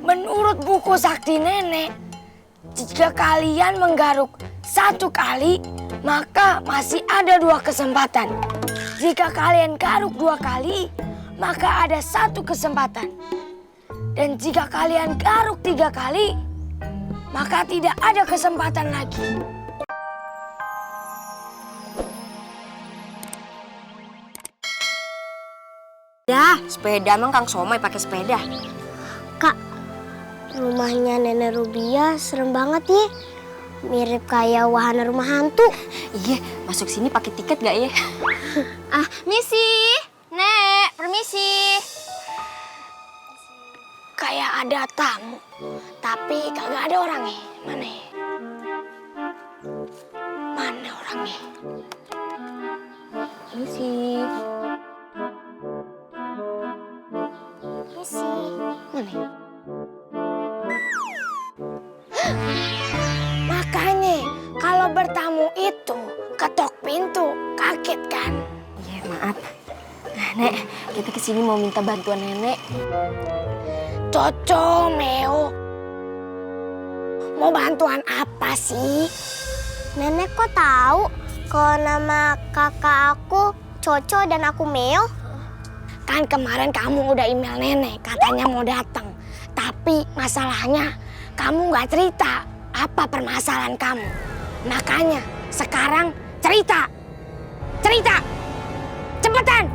Menurut buku sakti nenek, jika kalian menggaruk 1 kali, maka masih ada 2 kesempatan. Jika kalian garuk 2 kali, maka ada 1 kesempatan. Dan jika kalian garuk 3 kali, maka tidak ada kesempatan lagi. Dah, sepeda emang Kang Somai pakai sepeda. Kak, rumahnya Nenek Rubia serem banget ya. Mirip kayak wahana rumah hantu. Iya, masuk sini pakai tiket gak ya? Misi, Nek, permisi. Kayak ada tamu, tapi kagak ada orangnya. Mana ya? Mana orangnya? Misi. Misi. Mana ya? Makanya kalau bertamu itu ketok pintu, kaget kan? Iya, maaf. Nah, Nek, kita kesini mau minta bantuan Nenek. Coco, Meo. Mau bantuan apa sih? Nenek kok tahu kalau nama kakak aku Coco dan aku Meo? Kan kemarin kamu udah email nenek, katanya mau datang. Tapi masalahnya kamu nggak cerita apa permasalahan kamu. Makanya sekarang cerita. Cerita. Cepetan.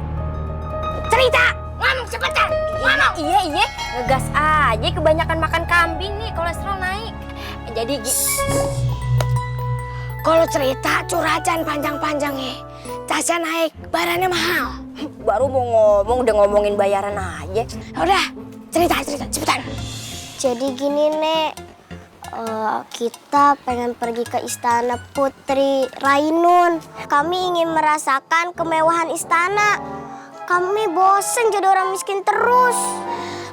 Cerita. Ngomong cepetan. Ngomong. Iya, ngegas aja kebanyakan makan kambing nih, kolesterol naik. Jadi Kalau cerita curhatan panjang-panjang ya. Casnya naik, barannya mahal. baru mau ngomong udah ngomongin bayaran aja. Udah, cerita cepetan. Jadi gini, Nek. Kita pengen pergi ke istana Putri Rainun. Kami ingin merasakan kemewahan istana. Kami bosen jadi orang miskin terus.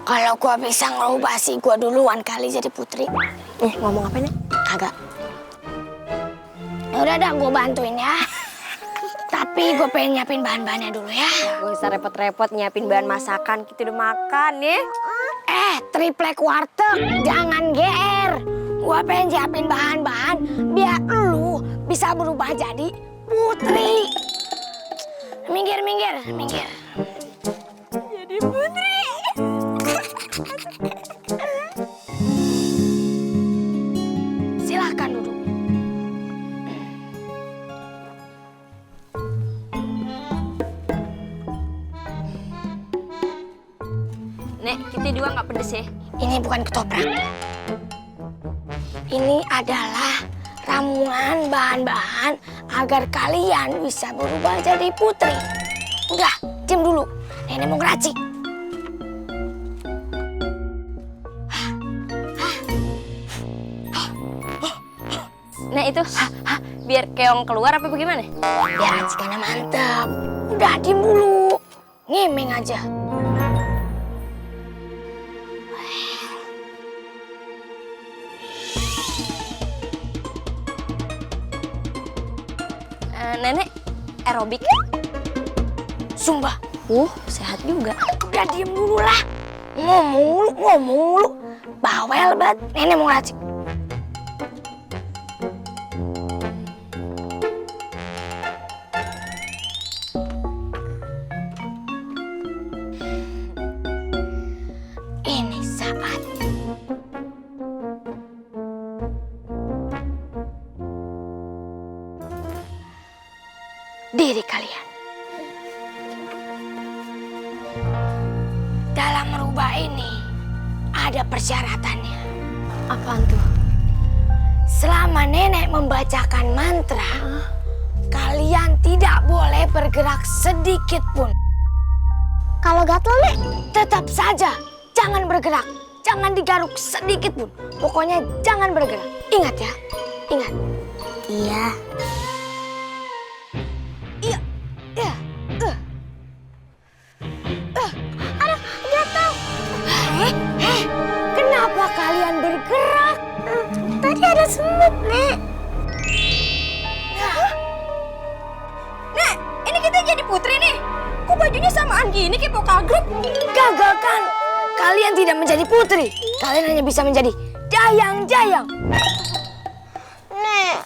Kalau gua bisa ngerubah sih, gua duluan kali jadi putri. Ngomong apa nih? Kagak. Udah dah, gua bantuin ya. Tapi gue pengen nyiapin bahan-bahannya dulu ya. Gak usah repot-repot nyiapin bahan masakan. Kita udah makan ya. Triplek warteg, jangan GR. Gue pengen nyiapin bahan-bahan biar lu bisa berubah jadi putri. Minggir. Jadi putri. Silahkan duduk. Nek, kita dua nggak pedes ya? Ini bukan ketoprak. Ini adalah ramuan bahan-bahan agar kalian bisa berubah jadi putri. Udah, diam dulu. Nenek mau ngeracik. Nek itu, biar keong keluar apa bagaimana? Biar racikannya mantap. Udah, diam dulu. Ngemeng aja. Nenek, aerobik. Sumpah. Sehat juga. Udah diem dulu lah. Ngomong mulu. Bawel banget. Nenek mau ngeracik. Ini saatnya. Diri kalian. Dalam merubah ini ada persyaratannya. Apaan tuh? Selama nenek membacakan mantra, kalian tidak boleh bergerak sedikit pun. Kalau gatel, Nek? Tetap saja jangan bergerak, jangan digaruk sedikit pun. Pokoknya jangan bergerak. Ingat ya, ingat. Iya. Kenapa kalian bergerak? Tadi ada semut, Nek. Nek, ini kita jadi putri nih. Kok bajunya samaan gini kayak vokal grup? Gagal kan? kalian tidak menjadi putri. Kalian hanya bisa menjadi dayang-dayang. Nek,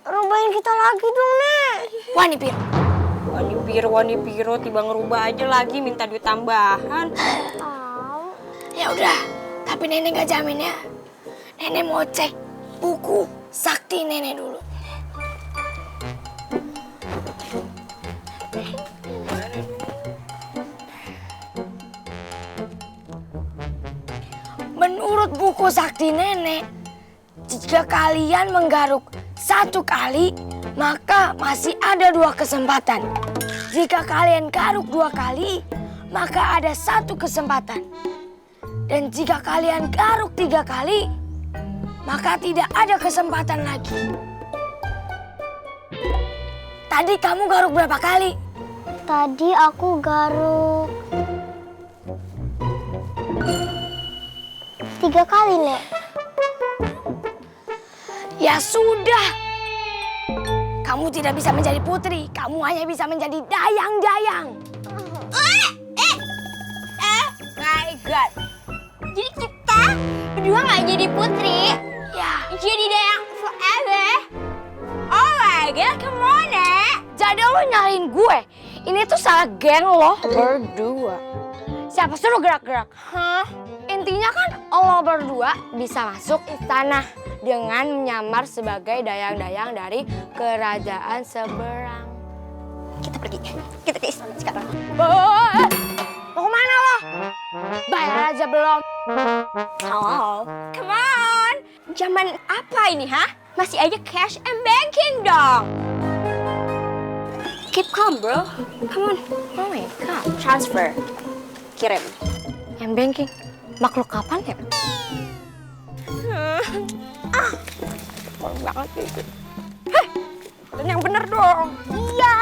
rubahin kita lagi dong, Nek. Wani Piro. Wani Piro tiba ngerubah aja lagi minta duit tambahan. Ya udah, tapi nenek gak jamin ya. Nenek mau cek buku sakti nenek dulu. Menurut buku sakti nenek, jika kalian menggaruk 1 kali, maka masih ada 2 kesempatan. Jika kalian garuk 2 kali, maka ada 1 kesempatan. Dan jika kalian garuk 3 kali, maka tidak ada kesempatan lagi. Tadi kamu garuk berapa kali? Tadi aku garuk 3 kali, Nek. Ya sudah. Kamu tidak bisa menjadi putri. Kamu hanya bisa menjadi dayang-dayang. My God. Jadi kita berdua nggak jadi putri, Ya. jadi dayang forever. Oh my God, come on, Nek. Jadi lo nyalain gue. Ini tuh salah geng lo berdua. Siapa suruh gerak-gerak? Hah? Intinya kan lo berdua bisa masuk istana dengan menyamar sebagai dayang-dayang dari kerajaan seberang. Kita pergi. Kita ke istana sekarang. Mau kemana lo? Bayar aja belum. Oh, come on. Zaman apa ini, hah? Masih aja cash and banking dong. Keep calm, bro. Come on. Oh my God. Transfer. Kirim. Yang banking. Makhluk kapan ya? Kurang banget itu. Heh, yang bener dong. Iya.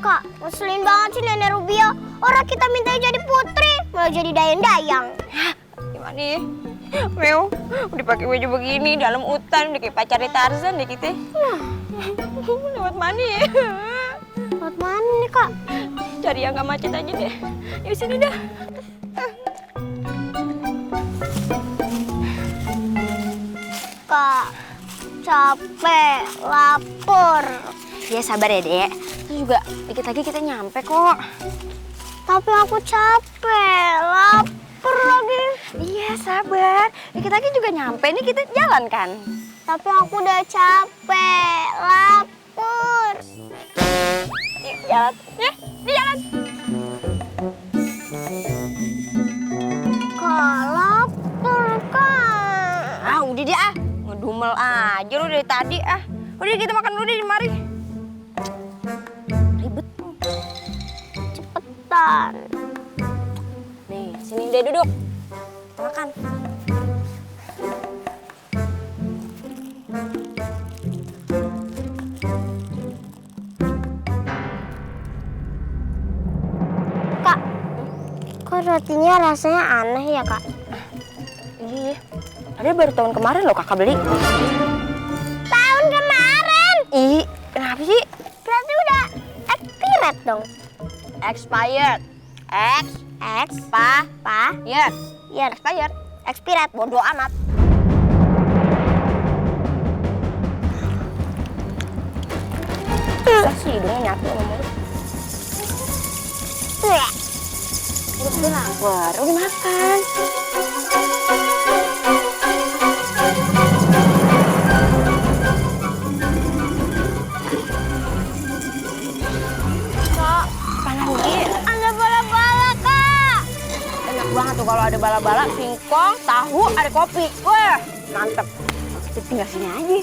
Kak, ngeselin banget sih Nenek Rubio. Orang kita minta jadi putri, malah jadi dayang-dayang. Gimana nih? Meo, udah pakai baju begini dalam hutan, udah kayak pacarnya Tarzan deh kita. Lewat mana ya? Lewat mana nih, Kak? Cari yang gak macet aja deh. Yuk sini dah. Kak, capek, lapar. Ya sabar ya, Dek. Itu juga dikit lagi kita nyampe kok. Tapi aku capek, lapar lagi. Iya, sabar. Dikit lagi juga nyampe. Ini kita jalan kan? Tapi aku udah capek, lapar. Yuk, jalan. Ya, ini jalan. Kak, lapar, Kak. Ah, udah deh ah. Ngedumel aja lu dari tadi ah. Udah kita makan dulu deh di mari. Ribet. Cepetan. Nih, sini deh duduk. Kita makan. Kak, kok rotinya rasanya aneh ya, Kak? Iya. Ada baru tahun kemarin loh kakak beli. Tahun kemarin? Ih, kenapa sih? Berarti udah expired dong. Expired. Year. Expired. Expired. Bodoh amat. Susah sih hidungnya nyatu sama mulut. Udah lapar, udah makan. Kak, panas nih. Ada bala-bala, Kak. Enak banget tuh kalau ada bala-bala, singkong, tahu, ada kopi. Wah, mantep. Kita tinggal sini aja.